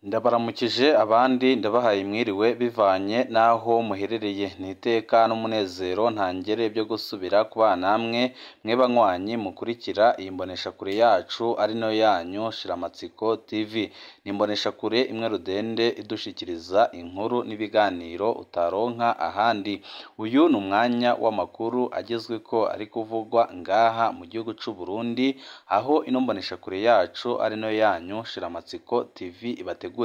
Ndabaramukije abandi ndabahaye mwiriwe bivanye n'aho muherereye, ni iteka n'umunezero ntangere byo gusubira kubana namwe mwe banywanyi mukurikira iyi mboneshakure yacu ari nayo yanyu Shiramatsiko TV. Ni imboneshakure imwe rudende idushikiriza inkuru n'ibiganiro utaronka ahandi. Uyu ni umwanya w'amakuru agezweko ari kuvugwa ngaha mu gihugu c'u Burundi, aho ino mboneshakure yacu ari nayo yanyu Shiramatsiko TV ibategurira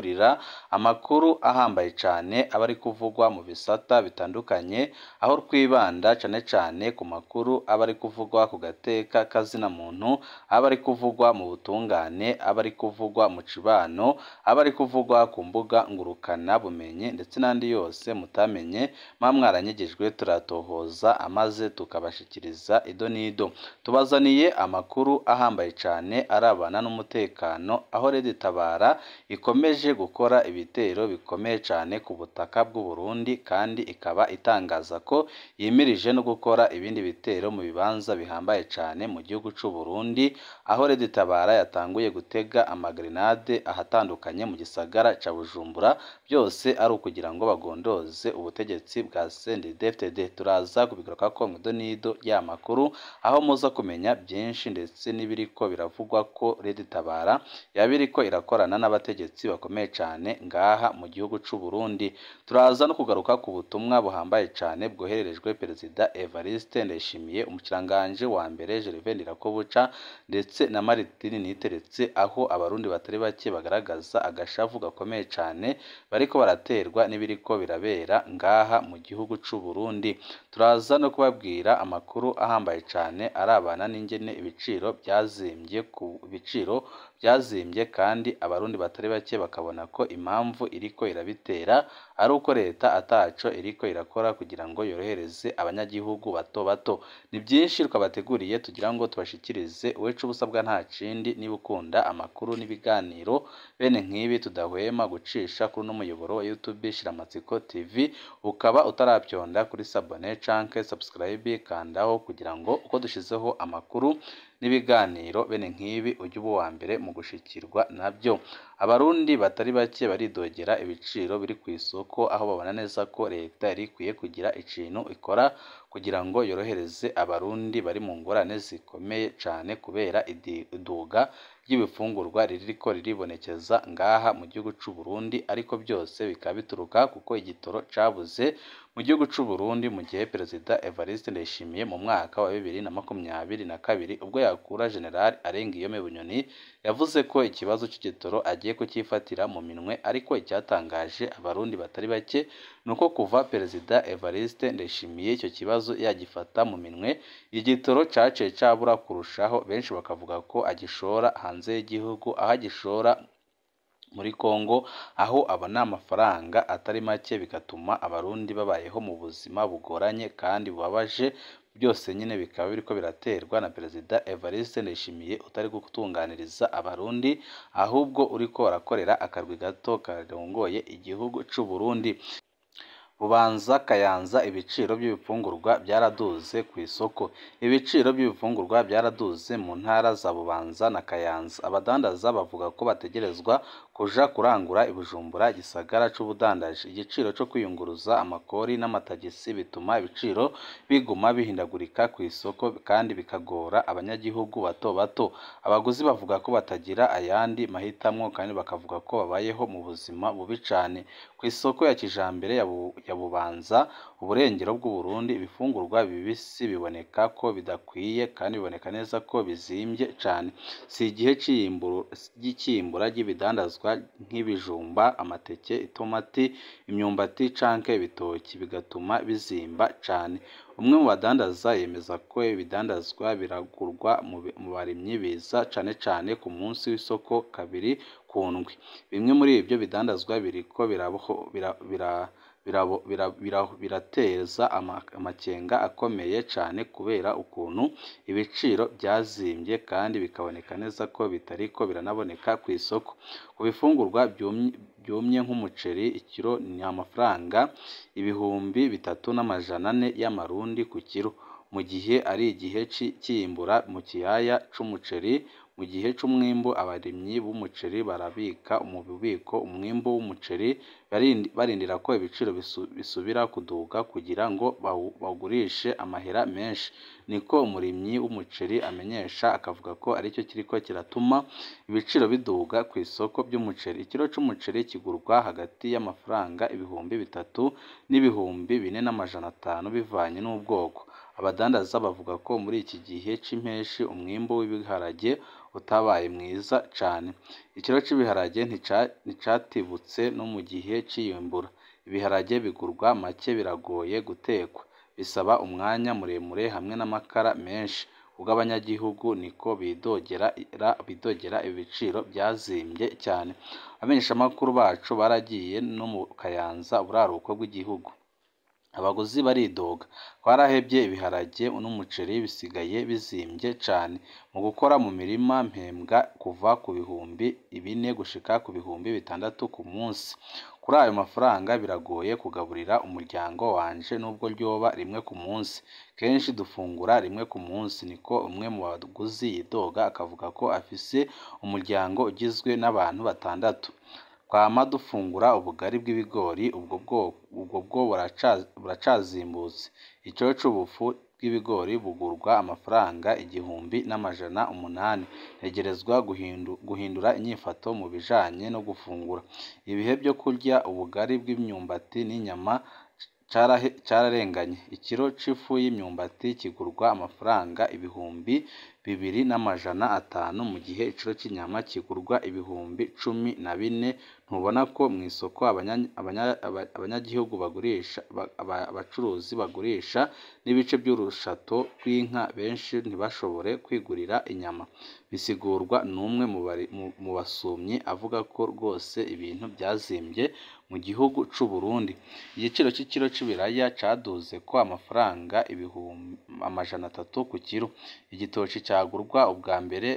amakuru ahambaye cane aba ari kuvugwa mu bisata bitandukanye, aho twibanda cane cane ku makuru aba ari kuvugwa ku gateka kazina muntu, aba ari kuvugwa mu butungane, aba ari kuvugwa mu cibano, aba ari kuvugwa ku mbuga ngurukana bumenyi ndetse n'andi yose mutamenye muba mwaranyegejwe turatohoza amaze tukabashikiriza ido n'ido. Tubazaniye amakuru ahambaye cane arabana n'umutekano, aho Red Tabara ikomeje gukora ibitero bikomeye cane ku butaka bw'u Burundi, kandi ikaba itangaza ko yimirije no gukora ibindi bitero mu bibanza bihambaye cane mu gihugu c'u Burundi, aho Red Tabara yatanguye gutega amagrenade ahatandukanye mu gisagara ca Bujumbura, byose ari ukugira ngo bagondoze ubutegetsi bwa CNDD-FDD. Turaza kubigarukako mw'ido n'ido y'amakuru, aho muza kumenya byinshi ndetse n'ibiriko biravugwa ko Red Tabara yaba iriko irakorana n'abategetsi bakomeye cane ngaha mu gihugu c'u Burundi. Turaza no kugaruka ku butumwa buhambaye cane bwohererejwe Perezida Evariste Ndayishimiye, umushikiranganji wa mbere Gervais Ndirakobuca ndetse na Martine Niteretse, aho abarundi batari bake bagaragaza agashavu gakomeye cane bariko baraterwa n'ibiriko birabera ngaha mu gihugu c'u Burundi. Turaza no kubabwira amakuru ahambaye cane arabana n'ingene ibiciro byazimvye ku biciro byazimbye, kandi abarundi batari bake bakabona ko impamvu iriko irabitera ari uko leta ataco iriko irakora kugira ngo yorohereze abanyagihugu bato bato. Ni byinshi twabateguriye tugira ngo tubashikirize, uwecu ubusabwa nta kindi niba ukunda amakuru n'ibiganiro bene nk'ibi tudahwema gucisha kuri uno muyoboro wa YouTube Shiramatsiko TV, ukaba utaravyonda kuri sabone canke subscribe, kandaho kugira ngo uko dushizeho amakuru n'ibiganiro bene nk'ibi ujye uba uwa mbere mu gushikirwa nabyo. Abarundi batari bake baridogera ibiciro biri ku isoko, aho babona neza ko leta yari ikwiye kugira ikintu ikora kugira ngo yorohereze abarundi bari mu ngorane zikomeye cane kubera iduga ry'ibifungurwa ririko riribonekeza ngaha mu gihugu c'u Burundi, ariko byose bikaba bituruka kuko igitoro cabuze mu gihugu c'u Burundi, mu gihe Perezida Evariste Ndayishimiye mu mwaka wa 2022 ubwo yakura General Arengiyome Bunyoni yavuze ko ikibazo c'igitoro agiye kucyifatira mu minwe, ariko icyatangaje abarundi batari bake nuko kuva Perezida Evariste Ndayishimiye icyo kibazo yagifata mu minwe, igitoro caciye cabura kurushaho, benshi bakavuga ko agishora hanze y'igihugu, aho agishora muri Kongo, aho abona amafaranga atari make, bigatuma abarundi babayeho mu buzima bugoranye kandi bubabaje. Byose nyine bikaba biriko biraterwa na Perezida Evariste Ndayishimiye utari gutunganiriza abarundi, ahubwo uriko arakorera akarwi gato karongoye igihugu c'u Burundi. Bubanza Kayanza ibiciro by'ibifungurwa byaraduze ku isoko. Ibiciro by'ibifungurwa byaraduze mu ntara za Bubanza na Kayanza. Abadandaza bavuga ko bategerezwa kuja kurangura i Bujumbura, igisagara c'ubudandaji. Igiciro co kwiyunguruza, amakori n'amatagisi bituma ibiciro biguma bihindagurika ku isoko kandi bikagora abanyagihugu bato bato. Abaguzi bavuga ko batagira ayandi mahitamwo kandi bakavuga ko babayeho mu buzima bubi cane. Ku isoko ya kijambere ya Bubanza, uburengero bw'u Burundi, ibifungurwa bibisi biboneka ko bidakwiye kandi biboneka neza ko bizimvye cane. Si igihe c'iyimbura ry'ibidandazwa nk'ibijumba, amateke, itomati, imyumbati canke ibitoki, bigatuma bizimba cane. Umwe mu badandaza yemeza ko ibidandazwa biragurwa mu barimyi biza cane cane ku munsi w'isoko kabiri ku ndwi. Bimwe muri ivyo bidandazwa biriko birateza amakenga akomeye cane kubera ukuntu ibiciro byazimvye kandi bikaboneka neza ko bitariko biranaboneka ku isoko. Ku bifungurwa byumye nk'umuceri, ikiro ni amafaranga 3400 y'amarundi ku kiro, mu gihe ari igihe c'iyimbura mu kiyaya c'umuceri. Mu gihe c'umwimbu abarimyi b'umuceri barabika mu bubiko umwimbu w'umuceri barindira ko ibiciro bisubira kuduga kugira ngo bawugurishe amahera menshi. Niko umurimyi w'umuceri amenyesha, akavuga ko aricyo kiriko kiratuma ibiciro biduga kw'isoko vy'umuceri. Ikiro c'umuceri kigurwa hagati y'amafaranga 3000 n'ibihumbi 4,500 bivanye n'ubwoko. Abadandaza bavuga ko muri iki gihe c'impeshi umwimbu w'ibiharage utabaye mwiza cane. Ikiro c'ibiharage nticatibutse no mu gihe c'iyimbura. Ibiharage bigurwa make biragoye gutekwa, bisaba umwanya muremure hamwe n'amakara menshi. Kubw'abanyagihugu niko bidogera ibiciro vyazimvye cane. Abamenyeshamakuru bacu baragiye no mu Kayanza, uburaruko bw'igihugu. Abaguzi baridoga, twarahevye ibiharage n'umuceri bisigaye bizimvye cane. Mu gukora mu mirima mpembwa kuva ku 4000 gushika ku 6000 ku munsi. Kuri ayo mafaranga biragoye kugaburira umuryango wanje nubwo ryoba rimwe ku munsi. Kenshi dufungura rimwe ku munsi, niko umwe mu baguzi yidoga, akavuga ko afise umuryango ugizwe n'abantu 6. Twama dufungura ubugari bw'ibigori, ubwo bwo buracazimbutse. Ikiro c'ubufu bw'ibigori bugurwa amafaranga 1800. Ntegerezwa guhindura inyifato mu bijanye no gufungura. Ibihe vyo kurya ubugari bw'imyumbati n'inyama cararenganye. Ikiro c'ifu y'imyumbati kigurwa amafaranga 2500, mu gihe ikiro c'inyama kigurwa 14,000. Ntubona ko mw'isoko abanyagihugu bagurisha, abacuruzi bagurisha n'ibice vy'urushato rw'inka, benshi ntibashobore kwigurira inyama. Bisigurwa n'umwe mu basumyi avuga ko rwose ibintu vyazimvye mu gihugu c'Uburundi. Igiciro c'ikiro c'ibiraya caduze ko amafaranga 300 ku kiro. Igitoki cagurwa ubwa mbere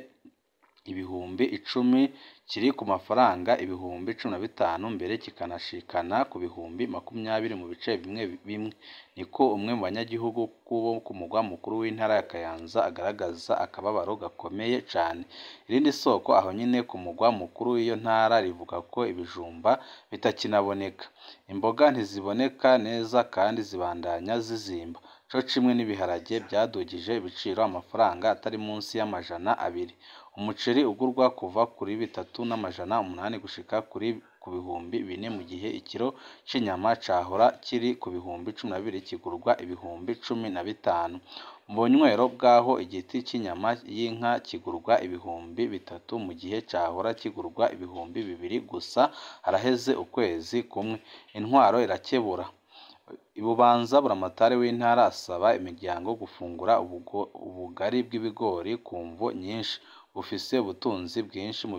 10,000 kiri ku mafaranga 15,000, mbere kikanashikana ku 20,000 mu bice bimwe bimwe. Niko umwe mu banyagihugu bo ku mugwa mukuru w'intara ya Kayanza agaragaza akababaro gakomeye cane. Irindi soko aho nyene ku mugwa mukuru w'iyo ntara rivuga ko ibijumba bitakinaboneka. Imboga ntiziboneka neza kandi zibandanya zizimba, co kimwe n'ibiharage vyadugije ibiciro amafaranga atari munsi y'200. Umuceri ugurwa kuva kuri 3800 gushika ku 4000, mu gihe ikiro c'inyama cahora kiri ku 12,000 kigurwa 15,000. Mu bunywero bwaho igiti c'inyama y'inka kigurwa 3000, mu gihe cahora kigurwa 2000 gusa haraheze ukwezi kumwe. Intwaro irakebura. Ibubanza buramatari w'intara asaba imiryango gufungura ubugari bw'ibigori ku mvo nyinshi, bufise ubutunzi bwinshi mu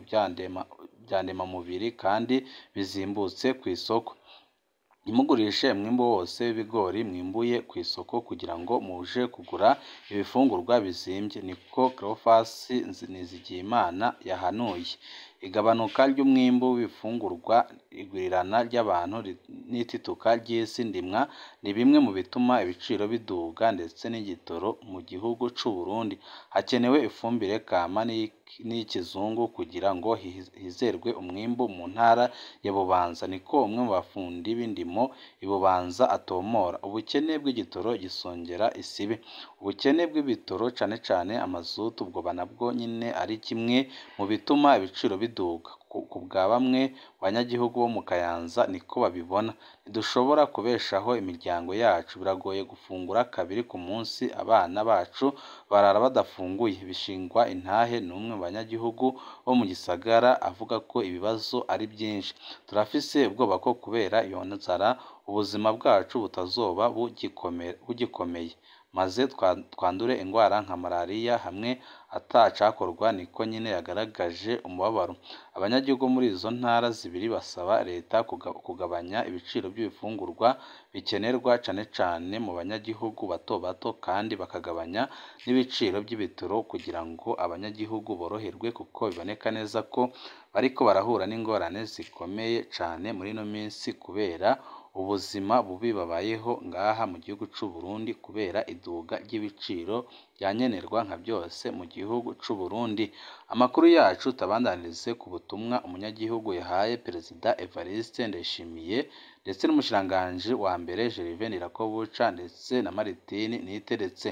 vyandemamubiri kandi bizimbutse kw'isoko. Ntimugurishe umwimbu wose w'ibigori mwimbuye kw'isoko kugira ngo muje kugura ibifungurwa bizimvye, niko Cleophas Nizigiyimana yahanuye. Igabanuka ry'umwimbu w'ibifungurwa, igwirirana ry'abantu n'itituka ry'isi ndimwa ni bimwe mu bituma ibiciro biduga ndetse n'igitoro mu gihugu c'Uburundi. Hakenewe ifumbire kama n'iy'ikizungu kugira ngo hizerwe umwimbu mu ntara ya Bubanza, niko umwe mu bafundi b'indimo i Bubanza atomora. Ubukene bw'igitoro gisongera isibe. Ubukene bw'ibitoro cane cane amazutu bwoba nabwo nyene ari kimwe mu bituma ibiciro biduga. Kubwa bamwe mu banyagihugu bo mu Kayanza niko babibona. Ntidushobora kubeshaho imiryango yacu, biragoye gufungura kabiri ku munsi, abana bacu barara badafunguye. Bishingwa intahe n'umwe mu banyagihugu bo mu gisagara avuga ko ibibazo ari vyinshi. Turafise ubwoba ko kubera iyo nzara ubuzima bwacu butazoba bugikomeye, maze twandure ingwara nka malariya hamwe atacakorwa, niko nyene yagaragaje umubabaro. Abanyagihugu muri izo ntara zibiri basaba leta kugabanya ibiciro vy'ibifungurwa bikenerwa cane cane mu banyagihugu bato bato, kandi bakagabanya n'ibiciro vy'ibitoro kugira ngo abanyagihugu boroherwe, kuko biboneka neza ko bariko barahura n'ingorane zikomeye cane muri ino minsi kubera ubuzima bubi babayeho ngaha mu gihugu c'u Burundi kubera iduga ry'ibiciro vya nkenerwa nka byose mu gihugu c'u Burundi. Amakuru yacu tabandanirize ku butumwa umunyagihugu yahaye Perezida Evariste Ndayishimiye ndetse n'umushikiranganji wa mbere Gervais Ndirakobuca ndetse na Martin Niteretse,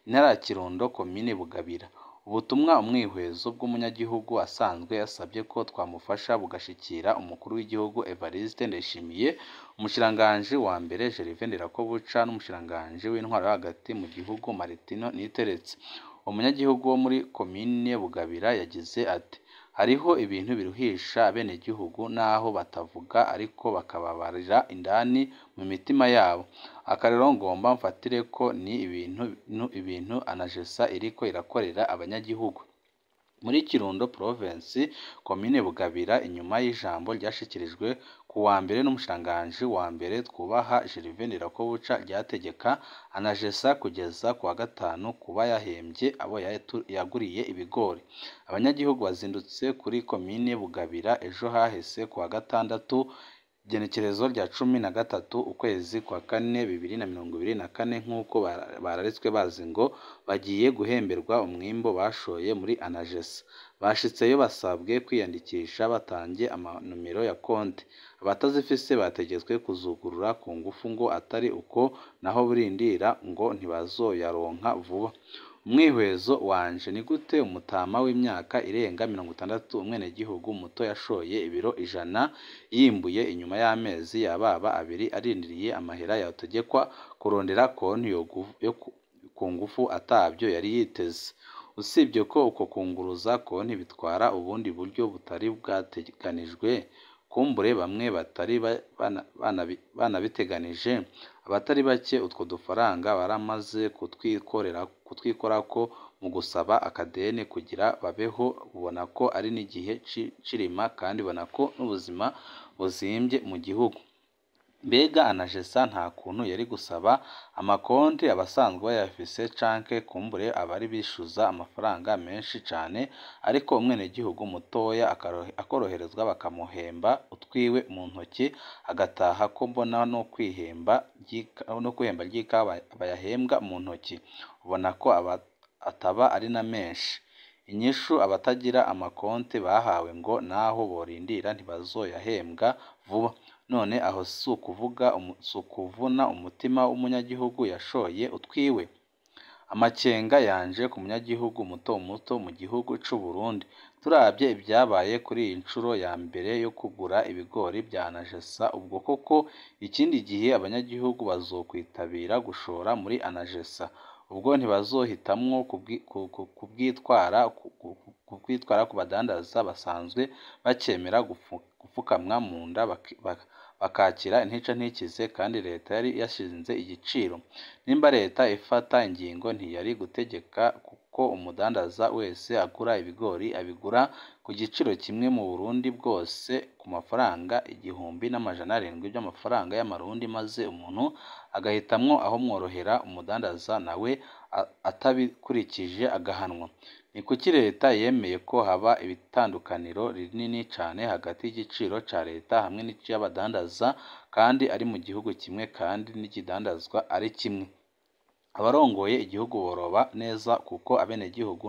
intara ya Kirundo, komine Bugabira. Ubutumwa umwihwezo bw'umunyagihugu asanzwe yasabye ko twamufasha bugashikira umukuru w'igihugu Evariste Ndayishimiye, umushikiranganji wa mbere Gervais Ndirakobuca n'umushikiranganji w'intwaro yo hagati mu gihugu Martin Niteretse. Umunyagihugu wo muri komine Bugabira yagize ati: "Hariho ibintu biruhisha abenegihugu naho batavuga ariko bakababarira indani mu mitima yabo. Akarorero ngomba mfatireko ni ibintu ANAGESSA iriko irakorera abanyagihugu." Muri Kirundo Province, komine Bugabira, inyuma y'ijambo ryashikirijwe ku wa mbere n'umushikiranganji wa mbere twubaha Gervais Ndirakobuca ryategeka ANAGESSA kugeza ku wa gatanu kuba yahembye abo yaguriye ibigori. Abanyagihugu bazindutse kuri komine Bugabira ejo hahise ku wa gatandatu, igenekerezo rya 13 ukwezi kwa kane 2024, nk'uko bararitswe bazi ngo bagiye guhemberwa umwimbu bashoye muri ANAGESSA. Bashitseyo basabwe kwiyandikisha batanze amanomero ya konti. Abatazifise bategetswe kuzugurura ku ngufu ngo atari uko naho burindira ngo ntibazoyaronka vuba. Umwihwezo wanje ni gute umutama w'imyaka irenga 60 umwenegihugu muto yashoye ibiro 100 yimbuye inyuma y'amezi yababa abiri arindiriye amahera yotegekwa kurondera konti yo ku ngufu atavyo yari yiteze. Usibye ko uko kunguruza konti bitwara ubundi buryo butari bwateganijwe, kumbure bamwe batari banabiteganije, abatari bake utwo dufaranga baramaze kutwikorako mu gusaba akadeni kugira babeho, ubona ko ari n'igihe c'irima kandi ubona ko n'ubuzima buzimvye mu gihugu. Mbega ANAGESSA nta kuntu yari gusaba amakonti abasanzwe bayafise canke kumbure abari bishuza amafaranga menshi cane, ariko umwenegihugu mutoya akoroherezwa bakamuhemba utwiwe mu ntoki agataha, ko mbona no kwihemba ry'ikawa bayahembwa mu ntoki, ubona ko ataba ari na menshi. Inyishu abatagira amakonti bahawe ngo naho borindira ntibazoyahembwa vuba. None aho si ukuvuna umutima w'umunyagihugu yashoye utwiwe? Amakenga yanje ku munyagihugu muto muto mu gihugu c'u Burundi. Turavye ivyabaye kuri iyi ncuro ya mbere yo kugura ibigori vya ANAGESSA, ubwo koko ikindi gihe abanyagihugu bazokwitabira gushora muri ANAGESSA? Ubwo ntibazohitamwo kubwitwara ku badandaza basanzwe bacemera gupfukamwa mu nda bakakira intica ntikize kandi leta yari yashinze igiciro? Nimba leta ifata ingingo ntiyari gutegeka kuko umudandaza wese agura ibigori abigura ku giciro kimwe mu Burundi bwose ku mafaranga 1700 by'amafaranga y'amarundi, maze umuntu agahitamwo aho mworohera, umudandaza nawe atabikurikije agahanwa. Ni kuki leta yemeye ko haba ibitandukaniro rinini cane hagati y'igiciro ca leta hamwe n'ic'abadandaza kandi ari mu gihugu kimwe kandi n'ikidandazwa ari kimwe? Abarongoye igihugu boroba neza kuko abenegihugu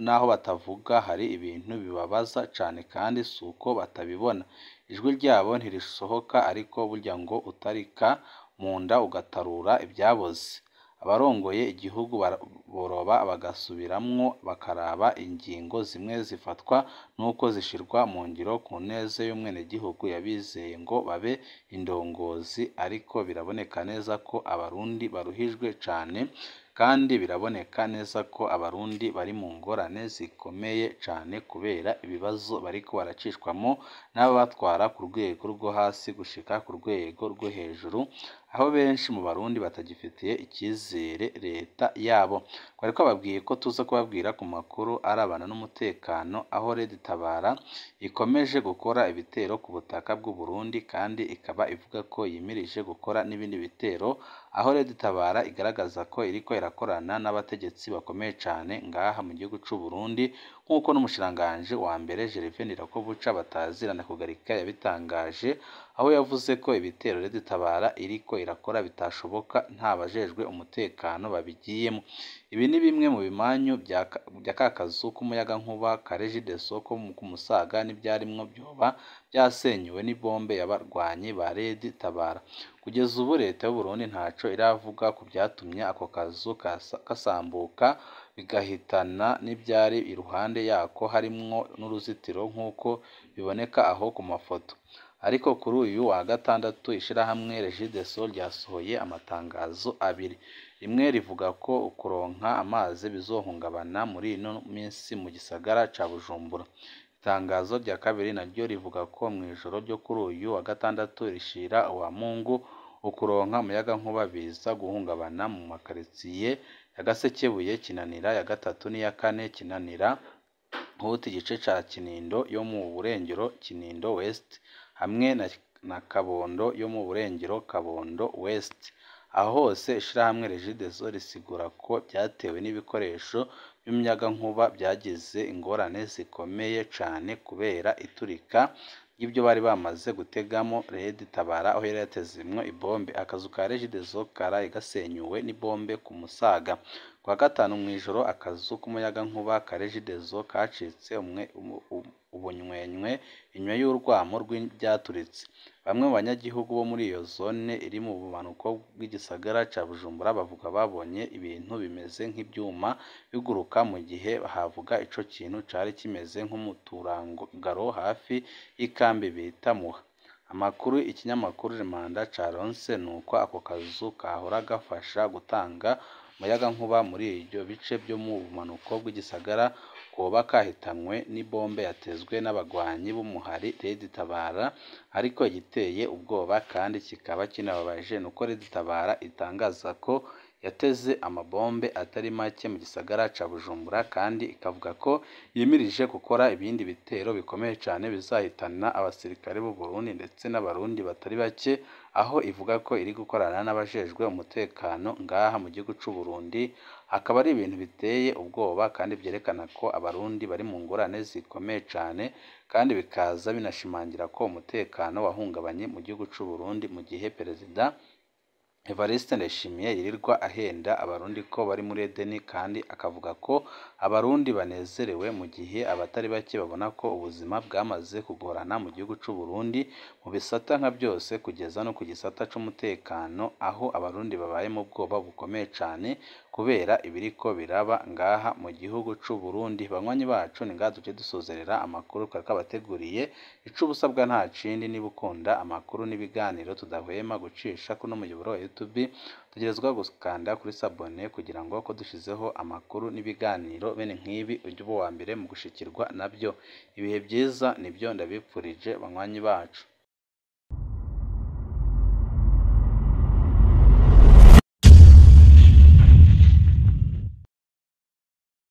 naho batavuga hari ibintu bibabaza cane kandi suko batabibona. Ijwi ryabo ntirisohoka ariko burya ngo utarika mu nda ugatarura ibyaboze. Abarongoye igihugu boroba bagasubiramwo bakaraba ingingo zimwe zifatwa n'uko zishirwa mu ngiro ku neza y'umwenegihugu yabizeye ngo babe indongozi, ariko biraboneka neza ko abarundi baruhijwe cane kandi biraboneka neza ko abarundi bari mu ngorane zikomeye cane kubera ibibazo bariko baracishwamwo n'ababatwara ku rwego rwo hasi gushika ku rwego rwo hejuru, aho benshi mu barundi batagifitiye icyizere leta yabo. Twari twababwiye ko tuza kubabwira ku makuru arabana n'umutekano, aho Red Tabara ikomeje gukora ibitero ku butaka bw'u Burundi kandi ikaba ivuga ko yimirije gukora n'ibindi bitero, aho Red Tabara igaragaza ko iriko irakorana n'abategetsi bakomeye cane ngaha mu gihugu c'u Burundi, nk'uko n'umushikiranganji wa mbere Gervais Ndirakobuca batazirana kugarika yabitangaje, aho yavuze ko ibitero Red Tabara iriko irakora bitashoboka nta bajejwe umutekano babigiyemo. Ibi ni bimwe mu bimanyu bya ka kazu k'umuyagankuba ka Regideso ko ku Musaga n'ibyarimwo byoba byasenyuwe n'ibombe y'abarwanyi ba Red Tabara. Kugeza ubu leta y'u Burundi ntaco iravuga ku vyatumye ako kazu gasambuka bigahitana n'ivyari iruhande yako harimwo n'uruzitiro nk'uko biboneka aho ku mafoto. Ariko kuri uyu wa gatandatu ishirahamwe Regideso ryasohoye amatangazo abiri, rimwe rivuga ko ukuronka amazi bizohungabana muri ino minsi mu gisagara ca Bujumbura. Itangazo rya kabiri naryo rivuga ko mw'ijoro ryo kuri uyu wa gatandatu rishira uwa Mungu ukuronka umuyagankuba biza guhungabana mu makaritsiye ya Gasekebuye, Kinanira ya gatatu n'iya kane, Kinanira Huti, igice ca Kinindo yo mu Burengero, Kinindo West, hamwe na Kabondo yo mu Burengero, Kabondo West. Aho hose ishirahamwe Regideso risigura ko vyatewe n'ibikoresho vy'umuyagankuba vyagize ingorane zikomeye cane kubera iturika ry'ivyo bari bamaze gutegamo Red Tabara aho yari yatezemwo ibombe. Akazu ka Regideso karaye gasenyuwe n'ibombe ku Musaga. Kuwa gatanu mw'ijoro akazu k'umuyagankuba ka Regideso kacitse ubunywenywe inyuma y'urwamo rw'ivyaturitse. Bamwe mu banyagihugu bo muri iyo zone iri mu bumanuko bw'igisagara ca Bujumbura bavuga babonye ibintu bimeze nk'ivyuma biguruka mu gihe havuga ico kintu cari kimeze nk'umuturangaro hafi y'ikambi bita Muha. Amakuru ikinyamakuru Le Mandat caronse nuko ako kazu kahora gafasha gutanga umuyagankuba muri ivyo bice vyo mu bumanuko bw'igisagara koba kahitanywe n'ibombe yatezwe n'abagwanyi b'umuhari Red Tabara, ariko igiteye ubwoba kandi kikaba kinababaje nuko Red Tabara itangaza ko yateze amabombe atari make mu gisagara ca Bujumbura kandi ikavuga ko yimirije gukora ibindi bitero bikomeye cane bizahitana abasirikare b'u Burundi ndetse n'abarundi batari bake, aho ivuga ko iri gukorana n'abajejwe umutekano ngaha mu gihugu c'u Burundi. Akaba ari ibintu biteye ubwoba kandi vyerekana ko abarundi bari mu ngorane zikomeye cane, kandi bikaza binashimangira ko umutekano wahungabanye mu gihugu c'u Burundi mu gihe Perezida Evariste Ndayishimiye yirirwa ahenda abarundi ko bari muri Edeni, kandi akavuga ko abarundi banezerewe mu gihe abatari bake babona ko ubuzima bwamaze kugorana mu gihugu c'u Burundi mu bisata nka byose kugeza no ku gisata c'umutekano, aho abarundi babaye mu bwoba bukomeye cane kubera ibiriko biraba ngaha mu gihugu c'u Burundi. Banywanyi bacu, ni ngaha duce dusozerera amakuru twari twabateguriye. Ico ubusabwa nta kindi, niba ukunda amakuru n'ibiganiro tudahwema gucisha kuno muyoboro wa YouTube, utegerezwa gukanda kuri sabone kugira ngo ko dushizeho amakuru n'ibiganiro bene nk'ibi ujye uba uwa mbere mu gushikirwa nabyo. Ibihe byiza nibyo ndabipfurije banywanyi bacu.